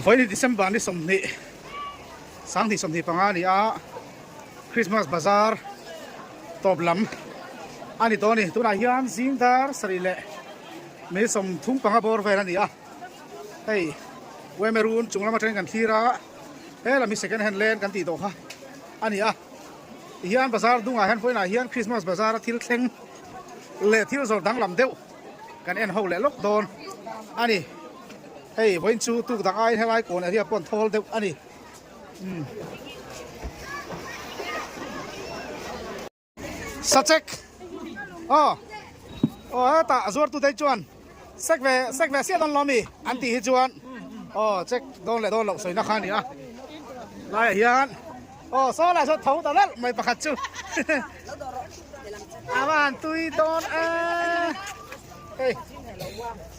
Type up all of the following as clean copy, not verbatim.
Vawiin December ni 20 sanghnih 25 a ni a, Christmas bazar tawp lam a ni tawh a ni. Tunah hian zing dar sarih leh mi 35 bawr vel a ni a, hei Wemerun chung lam atangin kan thlir a, he lam hi second hand lane kan tih tawh kha a ni a. Tihian bazar dungah hian vawiinah hian Christmas bazar a thil thleng leh thil zawrh danglam deuh kan en ho leh lawk dawn a ni. Hei vawiin chu tuk dang aiin helai kawn area pawh an thawl deuh a ni. Umm. Sachek aw aw hetah zuartute chuan sek ve sek ve siah dawn lo mi an tih hi chuan aw check dawn leh dawn loh sawina kha a ni a laiah hian aw saw lai saw tho ta lalh mai pakhat chu a va han tui dawn e hei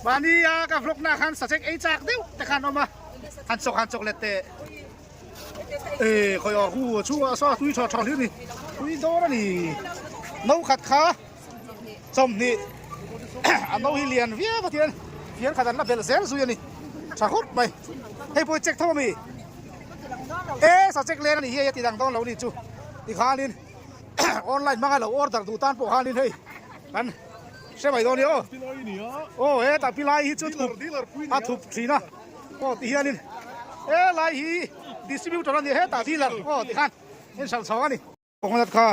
mahni a ka vlog na khan sachek ei chak deuh te khan awm a han chawk han chawk let teh. E khawi aw hu chhungah saw tui tha tha hlir ni tui dawn a ni no khat kha chawmhnih a no hi lian viau a tian fian khat an la belh zel zui a ni tha khawp mai hei pawh hi check tho a mi e sa check leng a ni hi hei a ti dang dawn lo ni chu tikhanin online hmanga lo order duh tan pawh khanin hei kan hre mai dawn ni aw aw hetah pilai hi chu thup a thup thin a. Aw ti hianin he lai hi distributor a ni hetah dealer aw ti khan in hralh chhawng a ni. Coconut kha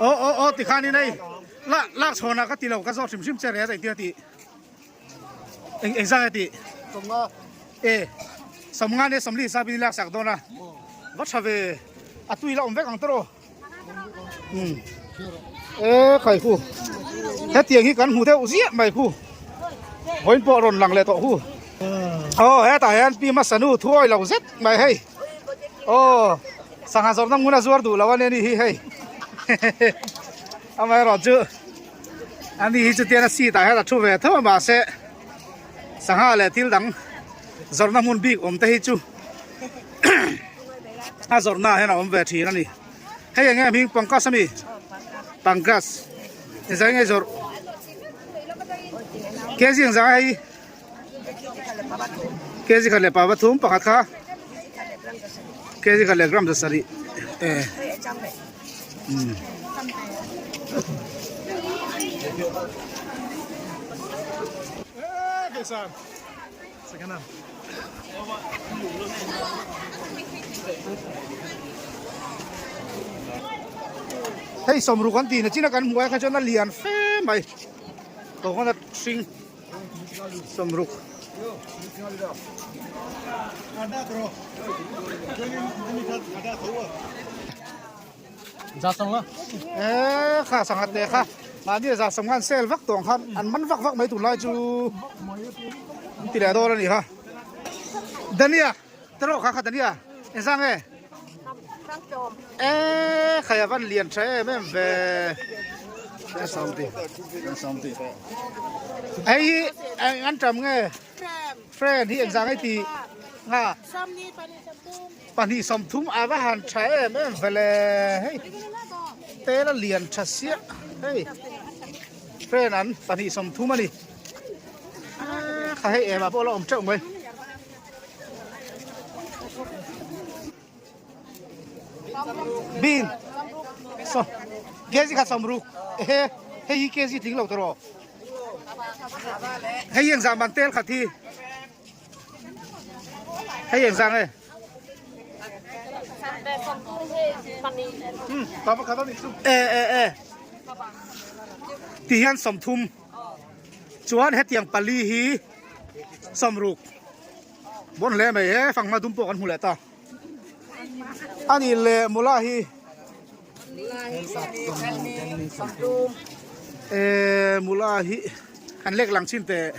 aw aw aw ti khanin hei lak lak chhawnah ka ti lo ka zawt hrim hrim che reh a engtin a tih eng eng zang e tih sawmnga e sawmnga nia sawmli hisapin i lak sak dawn a va tha ve a tui la awm vek ang tawh. Umm e khai khu hetiang hi kan hmu deuh ziah mai khu vawiin pawh rawn lang leh tawh khu aw hetah hian pi hmasa nu thuawi lo zet mai hei aw sangha zawrhna hmun a zuar duh lo a nia ni hi hei amaherawh chu ani hi chutiang a seat ah hian a thu ve tho a mahse sangha leh thil dang zawrhna hmun bik awm te hi chu. A zawrhna ah hian a awm ve thin a ni hei enge hming pangkas ami pangkas engzah nge zawrh kg engzah nge hei kg khat leh pava thum pakhat kha kg khat leh gram zasarih e umm. Hei sawmruk an tih na chin a kan hmuh ai kha chuan a lian fe mai coconut hring sawmruk. E kha sangha te kha mahni a za sawm khan sale vak tawh ang khan an man vak vak mai tunlai chu an ti leh dawn a ni kha Dania te rawh kha kha Dania engzang nge e khai a van lian tha em em ve hei hi eng an tam nge friend hi engzang nge tih nga. 230 a va han tha em em vele hei tel a lian tha siah hei train an 230 a ni kha hei em ah pawh a la awm teuh mai bean saw kg kha sawmruk ehe hei hi kg tling lo tawh rawh hei hi engzah man tel khat hi. Hei eng zang e. E e e. Ti hian 30. Chuan hetiang pali hi 60. Bon hle mai he fanghma dum pawh kan hmu leh ta. Ani le mula hi. E mula hi kan lek lang chin teh.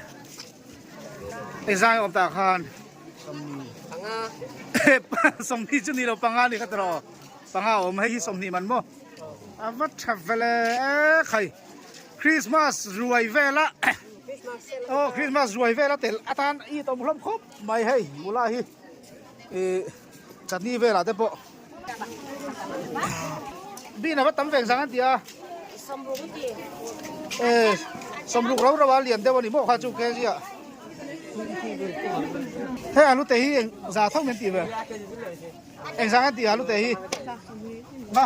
Engzang awm tah khan 20 chu ni lo panga ni kha tawh panga awm hei hi 20 man maw a va tha vele e khai Christmas ruai vela aw Christmas ruai vela tel atan i tawm hlawm khawp mai hei mula hi i chutney velah te pawh Bin a va tam veng zang an ti a. E 60 rau rau a lian deuh a ni maw kha chu kg ah. Hei alu te hi eng za tho min tih ve. Eng zang an tih alu te hi. Ma.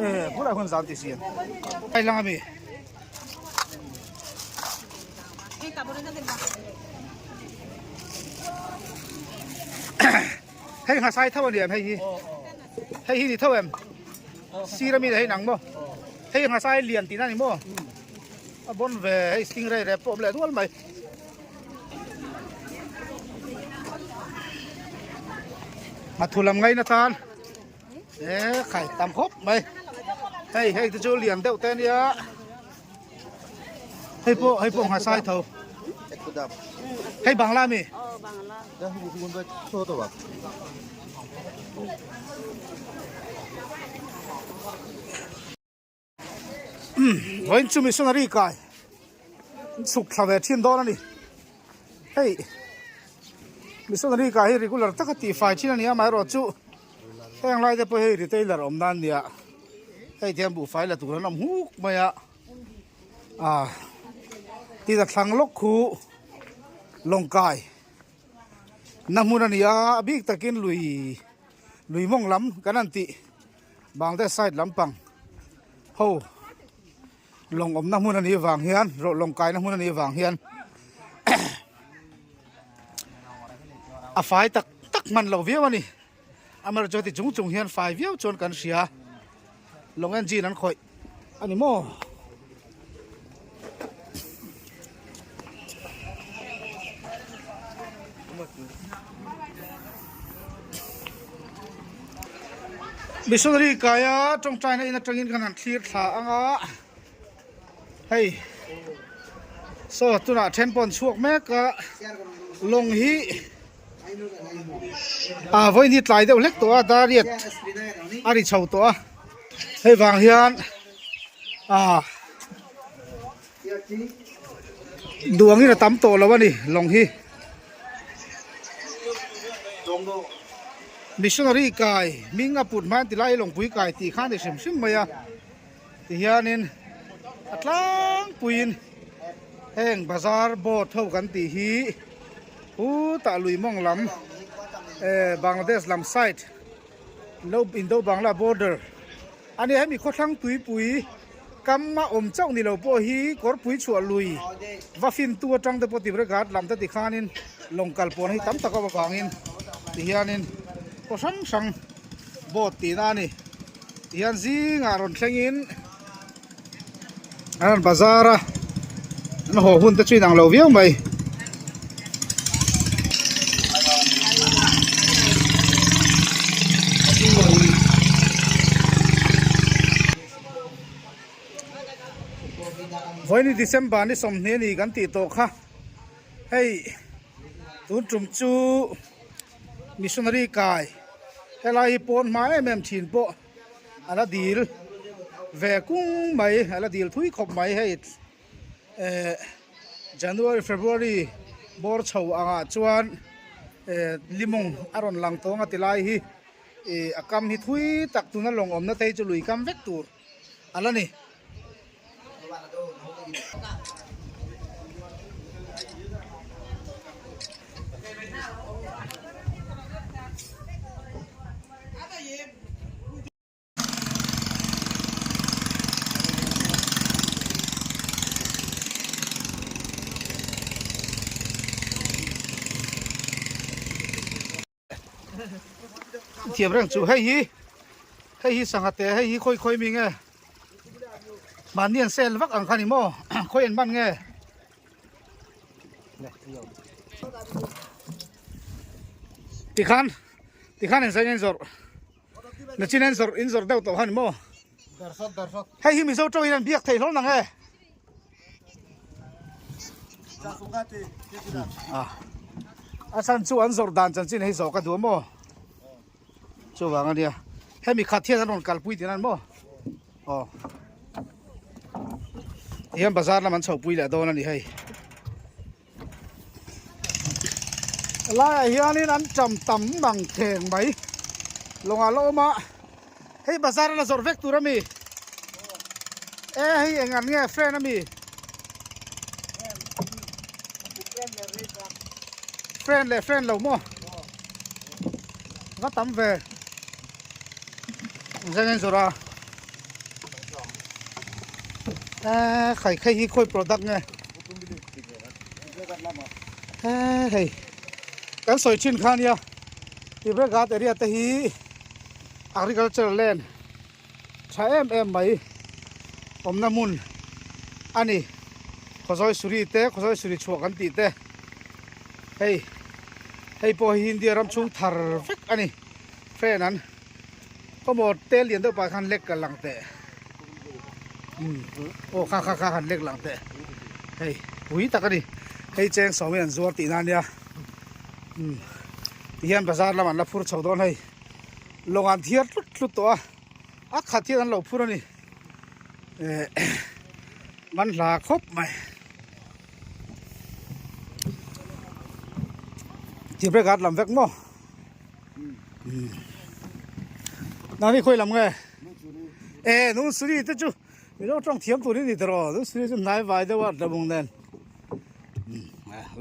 Eh, bulah hun zan ti sian. Ai lang ami. Hei nga sai tho ani em hei hi. Hei hi ni tho em. Sir ami hei nang mo. Hei nga sai lian tih na ni mo. A bon ve hei stingray rep pawh awm leh nual mai. A thu lam ngaina tan e khai tam khawp mai hei hei te chu lian deuh te ania hei pawh hei pawh nghasai tho hei bangla mi Vawiin chu missionary kai chhuk thla ve thin dawn a ni hei missionary kai hi regular taka tih fai thin a ni a amaherawh chu heng lai te pawh hei retailer awm nan a nia hei te hian buhfai la tur an awm huk mai a ah tin a thlang lawk khu lawng kai na hmun a ni a a bik takin lui lui mawng lam kan han tih. Bangladesh side lampang ho lawng awmna hmun a nih vang hian lawng kaina hmun a nih vang hian a fai tak tak hman loh viau a ni amaherawhchu heti chung chung hian fai viau chuan kan hria lawng engine an khawih a ni maw. Missionary kaia tawngtaina in atangin kan han thlir thla ang a hei saw tunah then pawh an chhuak mek a lawng hi ah vawiin hi tlai deuh hlek tawh a dariat a ri chho tawh a hei vang hian ah duh angin a tam tawh lo a ni lawng hi. Missionary kai hming a put hmain tilai lawngpui kai tih kha a ni hrim hrim mai a tihianin a tlangpuiin heng bazar board ho kan tih hi hutah lui mawng lam eh Bangladesh lam side lo Indo Bangla border a nia hemi khawthlang tuipui kam a awm chauh ni lo pawh hi kawrpui chhuah lui va fin tu atang te pawh Dibrugarh lam te tikhanin lawng kal pawn hi tam tak a awm avangin tihianin khaw hrang hrang boat tihna a ni tihian zingah rawn thlengin an rawn bazar a an haw hun te chu inang lo viau mai. Vawiin December ni 20 a ni kan tih tawh kha hei tun tum chu missionary kai helai hi pawn hma em em thin pawh a la dil ve kung mai a la dil thui khawp mai hei eh January February bawr chho angah chuan eh limawng a rawn lang tawng a ti lai hi. Ih a kam hi thui tak tuna lawng awmna te hi chu lui kam vek tur a la ni. Thiam reng chu hei hi hei hi sangha te hei hi khawi khawi mi nge mahni an sel vak ang kha ni maw khawi an man nge tikhan tikhan in zain in zawrh nachin in zawrh in zawrh deuh tawh kha ni maw hei hi mizo tawngin an biak thei hlawm nang e. A chhan chu an zawrh dan chanchin hei zawh ka duh a maw chuvang a nia hemi khat hian an rawn kalpui tih nan maw aw tihian bazar lam an chhohpui leh dawn a ni hei laiah hianin an ṭam tam mang theng mai lawngah la awm a hei bazar a la zawrh vek tur a mi e hei eng an nge friend a mi. Friend leh friend lo maw? Va tam ve. Zeng en zawrh a. Eh, khai khai hi khawi product nge? Eh, hei. Kan sawi thin kha nia. Tibreghat area te hi agriculture land tha em em mai awmna hmun a ni. Khawzawi suri te, khawzawi suri chhuah kan tih te hei hei pawh hi India ram chhung thar vek a ni. Fan an khawmaw tel lian deuh pah khan lek ka lang teh umm aw kha kha kha han lek lang teh hei pui tak a ni. Hei cheng sawmin an zuar tihna a nia umm tihian bazar lamah an la phur chho dawn hei. Lawng an thiar tlut tlut tawh a, a khat hian an lo phur a ni. Eh man hla khawp mai. Tibreghat lam vek maw? Nang hi khawi lam nge? Eh nung suri te chu milo tawng thiam tur i ni tawh nung suri chu hnai vai deuh a tlabung nen.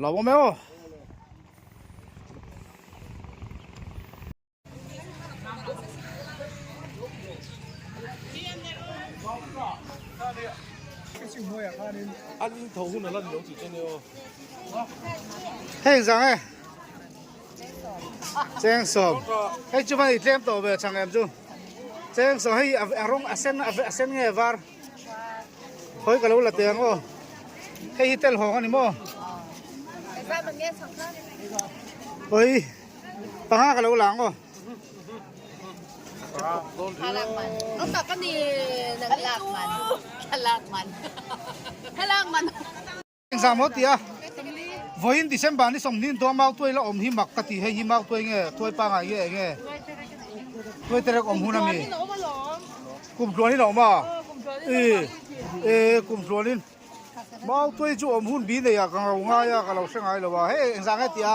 Lawm awm e aw. Hei zang e cheng sawm hei chu van i tlem tawh ve chang em chu cheng sawm hei a rawng a sen a sen nge var Khawi ka lo la teh ang aw. Hei hi tel hawng a ni maw? Khawi panga ka lo la ang aw. Engzah maw tia vawiin December ni 20 dawn mau tuai la awm hi mak ka ti hei hi mau tuai nge tuai pangai nge enge tuai terek awm hun ami kum tluan in a awm a e e kum tluan in mau tuai chu awm hun bi nei ah ka ngau ngai a ka lo hre ngai lo a hei engzah nge tia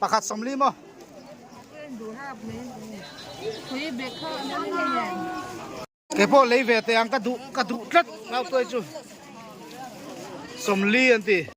pakhat 40 maw. Kei pawh lei ve teh ang ka duh ka duh tlat ngau tuai chu 40 an ti.